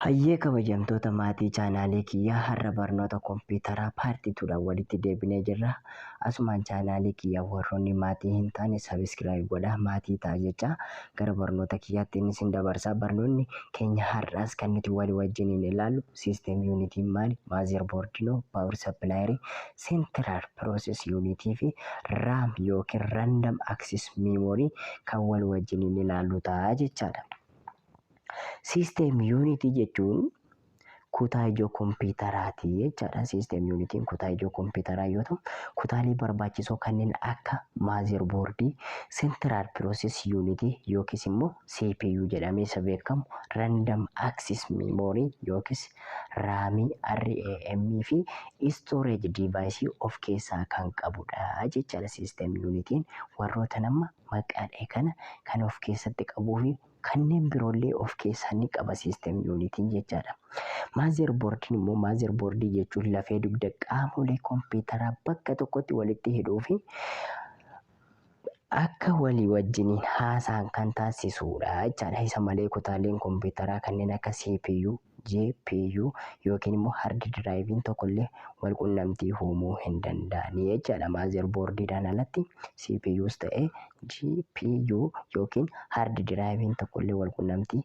Hayyee, kabajamtoota maatii chaanaalee kiyyaa, har'a barnoota kompiitaraa part twodhaan walitti deebinee jirra. Asumaan chaanaalee kiyyaa warroonni maatii hin taane subscribe godhaa maatii ta'a jecha gara barnoota kiyyaatti inni isin dabarsa. Barnoonni keenya har'aas kan nuti walii wajjiniin ilaallu system unitiin maali, motherboardinoo, power supplyerii, central process unitii fi RAM yookiin random access memory kan wal wajjiniin ilaallu ta'a jechaadha. System unitii jechuun kutaa ijoo kompiitaraati jechaadha. System unitiin kutaa ijoo kompiitaraa yoo ta'u, kutaalee barbaachisoo kanneen akka motherboardii, central process unitii yookiis immoo CPU jedhamee isa beekamu, random access memory yookiis RAMii, RAM fi storage device of keessaa kan qabudha jechaadha. System unitiin warroota nama maqaa dha'e kana kan of keessatti qabuu fi kanneen biroollee of keessaa ni qaba system unitiin jechaadha. Motherboardiin immoo, motherboardii jechuun lafee dugda qaamolee kompiitaraa bakka tokkotti walitti hidhuu fi akka walii wajjiniin haasa'an kan taasisudha jechaadha. Isa malee kutaaleen kompiitaraa kanneen akka CPU, GPU yookiin immoo hard driveiin tokkollee wal qunnamtii uumuu hin danda'ani jechaadha. Motherboardiidhaan alatti CPUs ta'ee GPU yookiin hard driveiin tokkollee wal qunnamtii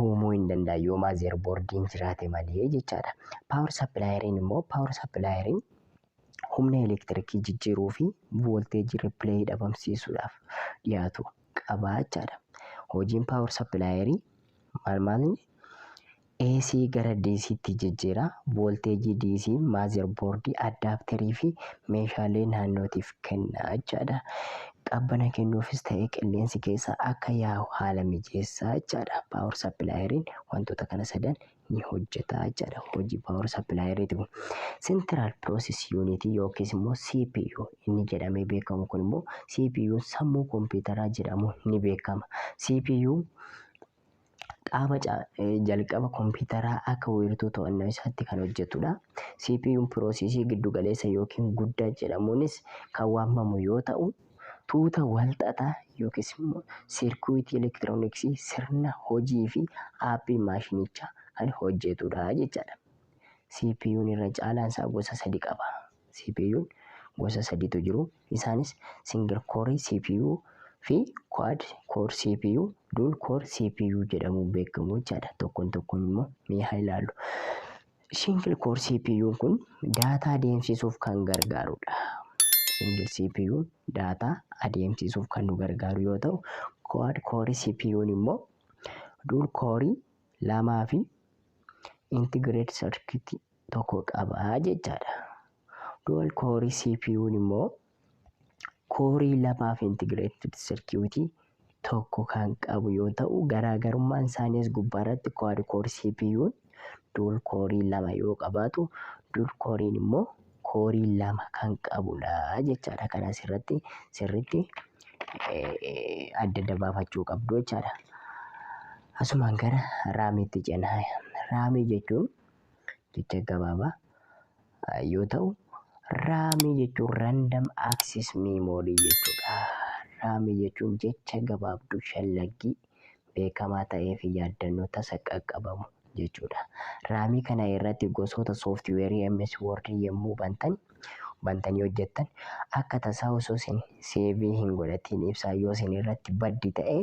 uumuu hin danda'an yoo motherboardiin jiraate malee jechaadha. Power supplyiin immoo, power supplyiin humna elektirikii jijjiiruu fi voolteejii rippilii dhabamsiisuudhaaf dhiyaatu qaba jechaadha. Hojiin power supplyerii maal maali? AC gara DC'tti jijjiira. Voolteejii DC motherboardii, adapterii fi meeshaalee naannootiif kenna jechaadha. Qabbana kennuufis ta'ee qilleensi keessa akka yaa'u haala mijeessaa jechaadha. Power supplyiin wantoota kana sadan ni hojjeta jechaadha. Hojii power supplyiiti kun. Central Process Unit yookiis immoo CPU inni jedhamee beekamu kun immoo, CPU sammuu kompiitaraa jedhamuun ni beekama. CPU qaama jalqaba kompiitaraa akka wiirtuu to'annoo isaatti kan hojjetudha. CPU'n piroosesii giddu galeessa yookiin guddaa jedhamuunis kan waamamu yoo ta'u, tuuta walxaxaa yookiis immoo seerkuwitii elektirooniksii sirna hojii fi aappii maashinichaa kan hojjetudha jechaadha. CPU'n irra caalaan isaa gosa sadi qaba. CPU'n gosa sadiitu jiru. Isaanis single core CPU fi quad core CPU, dual core CPU jedhamuun beekamu jechaadha. Tokkoon tokkoon immoo mee haa ilaallu. Single core CPU kun daataa adeemsisuuf kan gargaarudha. Single CPU daataa adeemsisuuf kan nu gargaaru yoo ta'u, quad core CPU immoo dual core lamaa fi integrated circuit tokko qaba jechaadha. Dual core CPU immoo koorii lamaa fi integrated circuit tokko kan qabu yoo ta'u, garaagarummaan isaaniis gubbaarratti quad core CPU dual koorii lama yoo qabaatu, dual kooriin immoo koorii lama kan qabudha jechaadha. Kana asirratti sirriitti adda adda baafachuu qabdu jechaadha. Asumaan gara RAMiitti ceena. RAMii jechuun jecha gabaabaa yoo ta'u, RAMii jechuun random access memory jechuudha. RAMii jechuun jecha gabaabduu shallaggii beekamaa ta'ee fi yaaddannoo tasa qaqqabamu jechuudha. RAMii kana irratti gosoota sooftiweerii MS Word yommuu bantanii hojjettan, akka tasaa osoo isin save hin godhatiin ibsaa yoo isin irratti baddi ta'e,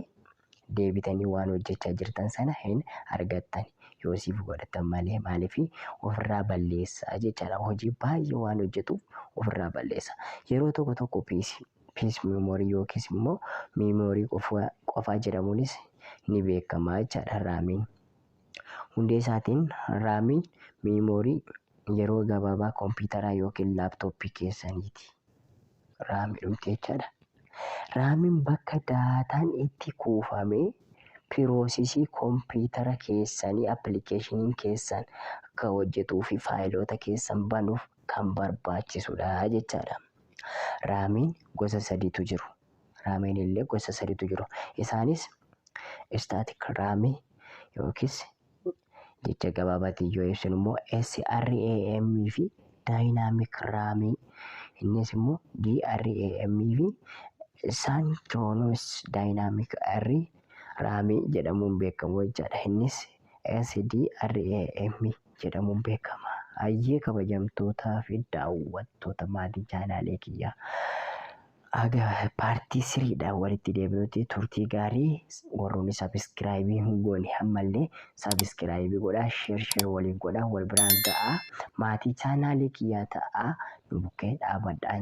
deebitanii waan hojjechaa jirtan sana hin argattan yoo save godhatan malee. Maaliif? Ofirraa balleessaa jechaadha. Hojii baay'ee waan hojjetuuf ofirraa balleessa. Yeroo tokko tokko PC memory yookiis immoo memory qofaa jedhamuunis ni beekama jechaadha RAMiin. Hundee isaatiin RAMiin memory yeroo gabaabaa kompiitaraa yookiin laaptooppii keessaniiti. RAMii dhumti jechaadha. RAMiin bakka daataan itti kuufamee piroosesii kompiitara keessanii, appilikeeshiniin keessan akka hojjetuu fi faayiloota keessan banuuf kan barbaachisudha jechaadha. RAMiin gosa sadiitu jiru. RAMiin illee gosa sadiitu jiru. Isaanis static RAMii yookiis jecha gabaabaatiin yoo ibsinu immoo SRAM fi dynamic RAMii, innis immoo DRAM fi synchronous dynamic RAMii jedhamuun beekamu jechaadha. Innis SDRAM jedhamuun beekama. Hayyee, kabajamtootaa fi daawwattoota maatii chaanaalee kiyyaa. Aga part threedhaan walitti deebinutti turtii gaarii. Warroonni subscribe hin goone ammallee subscribe godhaa, share share waliif godhaa, wal biraan ga'aa, maatii chaanaalee kiyyaa ta'aa, nu bukkee dhaabadhaan.